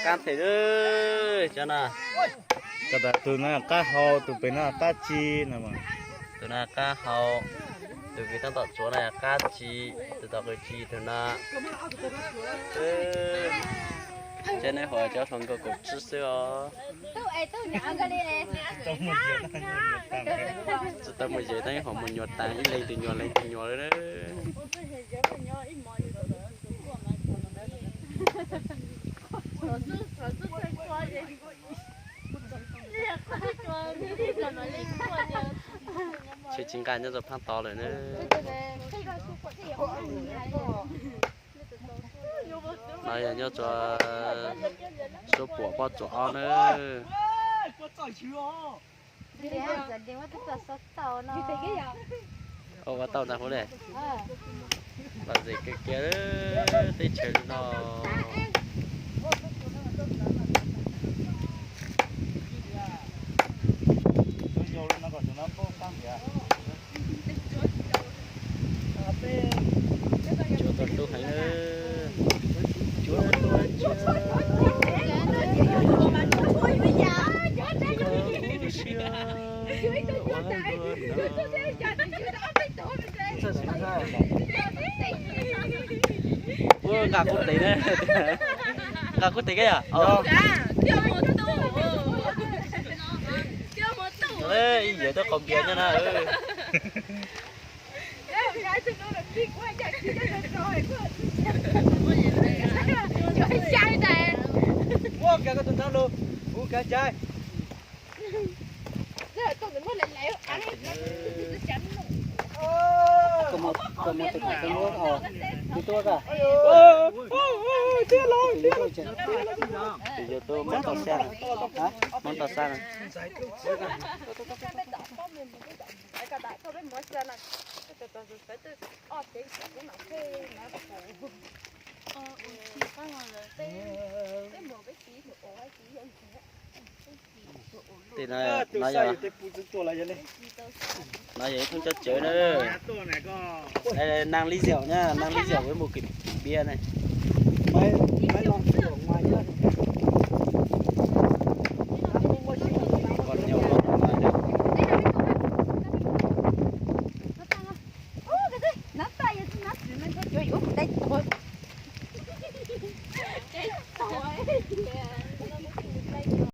Qab them cov no. Cov tus no qab hau, tus pem no qab tsi no. Tus no qab hau, tus kws tab tom tsuav no qab tsi, tus tom qws tsi tus no. Ces nej hu cov hluas nkauj kaum tsib xwb os. Tsis tau mus yem, tab ib hom mus nyuam tas, ib leeg tus nyuam leej tus nyuam lawm. Tsheb tsis nqa nyob rau phab tod lawm na. No yog nyob rau suab puam pob tsuas ob na. Ua tau ntag huv le. Lom zem kiag kiag teb chaws no. Cua tau hlub heev na. Cua tau hlub. Ua nqa kuv tes na. Nqa kuv tes koj yom. Ib yam tuaj qhov npias nyob na. Muab kav koj tus nrab lug, kuv kav cai. Tus yau tuaj Hmoob Toj Xab, Hmoob Toj Xab na. Tej no, no yog, no yog ib thoob coj cawv na. Nang Lis Ziaum na, Nang Lis Ziaum peb mus kws npias na.